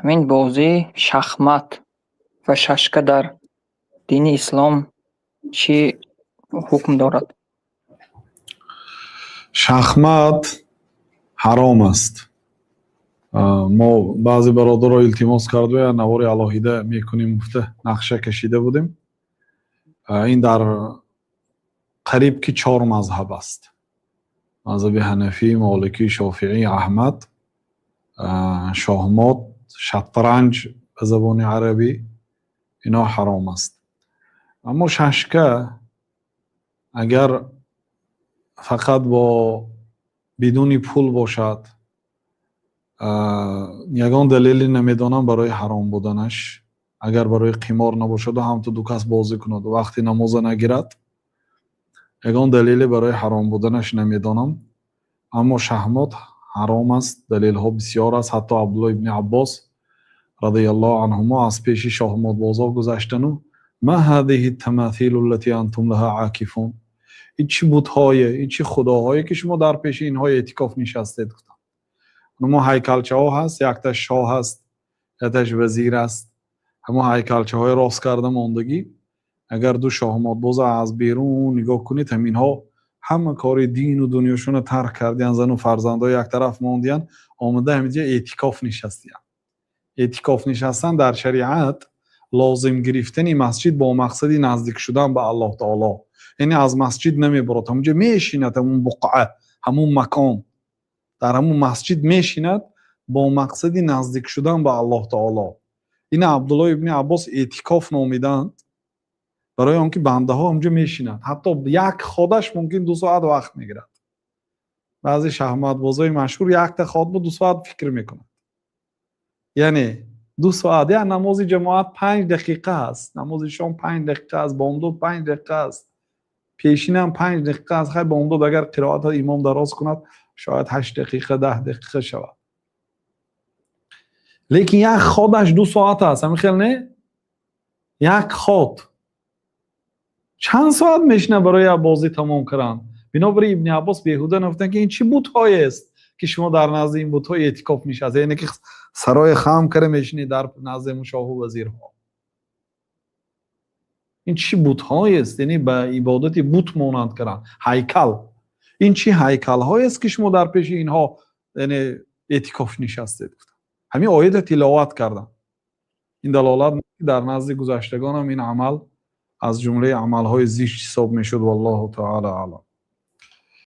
Ҳамин бозии шахмат ва шашка дар дини ислом чӣ ҳукм дорад? Шахмат ҳаром аст. Мо баъзе бародаро илтимос карду навори алоҳида мекунем гуфта нақша кашида будем. Ин дар қариб ки чор мазҳаб аст: мазҳаби ҳанафӣ, моликӣ, шофиӣ, Аҳмад. Шоҳмот, шатранҷ ба забони арабӣ, ино ҳаром аст. Аммо шашка агар фақат бо бидуни пул бошад, ягон далеле намедонам барои ҳаром буданаш. Агар барои қимор набошаду ҳамту ду кас бозӣ кунаду вақти намоза нагирад, ягон далеле барои ҳаром буданаш намедонам. Аммо шаҳмот ҳаром аст, далелҳо бисёр аст. Ҳатто Абдулло ибни Аббос радиаллоҳу анҳумо аз пеши шоҳмотбозо гузаштану: «Ма ҳазиҳи таматҳилу аллати антум лаҳа акифун?» Ин чӣ бутҳое, ин чӣ худоҳое, ки шумо дар пеши инҳо эътикоф нишастед, гуфтанд. Мо ҳайкалчаҳо ҳаст, якташ шоҳ ҳаст, якташ вазир аст, ҳамон ҳайкалчаҳои рост карда мондагӣ. Агар ду шоҳмотбоза аз берун нигоҳ кунед, ҳаминҳо ҳама кори дину дунёшонро тарк кардиянд, зану фарзандҳо як тараф мондиянд, омада ҳаминҷа эътикоф нишастиянд. Эътикоф нишастан дар шариат лозим гирифтани масҷид бо мақсади наздик шудан ба Аллоҳ таоло, яъне аз масҷид намебурад, ҳамунҷа мешинад, ҳамун буқъа, ҳамун макон, дар ҳамун масҷид мешинад бо мақсади наздик шудан ба Аллоҳ таоло. Ина Абдулло ибни Аббос эътикоф номиданд, барои он ки бандаҳо ҳамҷо мешинанд. Ҳатто як ходаш мумкин 2 соат вақт мегирад. Баъзе шаҳматбозои машҳур якта ход бо 2 соат фикр мекунанд, яъне 2 соат. Як намози ҷамоат 5 дақиқа аст, намози шом 5 дақиқа аст, бомдод 5 дақиқа аст, пешинам 5 дақиқа аст. Хай, бомдод агар қироата имом дароз кунад, шояд 8 дақиқа, 10 дақиқа шавад, лекин як ходаш 2 соат аст. Ҳамин хел не? Як ход чанд соат мешина барои як бозӣ тамом кардан? Бинобар ин Ибни Аббос беҳуда нагуфтанд, ки ин чӣ бутҳоест, ки шумо дар назди ин бутҳо эътикоф нишаст, яъне ки сарои хам карда мешинед дар назди шоҳу вазирҳо. Ин чӣ бутҳоест? Яъне ба ибодати бут монанд кардан, ҳайкал. Ин чӣ ҳайкалҳоест, ки шумо дар пеши инҳо, яъне, эътикоф нишастед, гуфтанд. Ҳамин оята тиловат карданд. Ин далолат, дар назди гузаштагонам ин амал аз ҷумлаи амалҳои зишт ҳисоб мешуд. Валлоҳу таала аълам.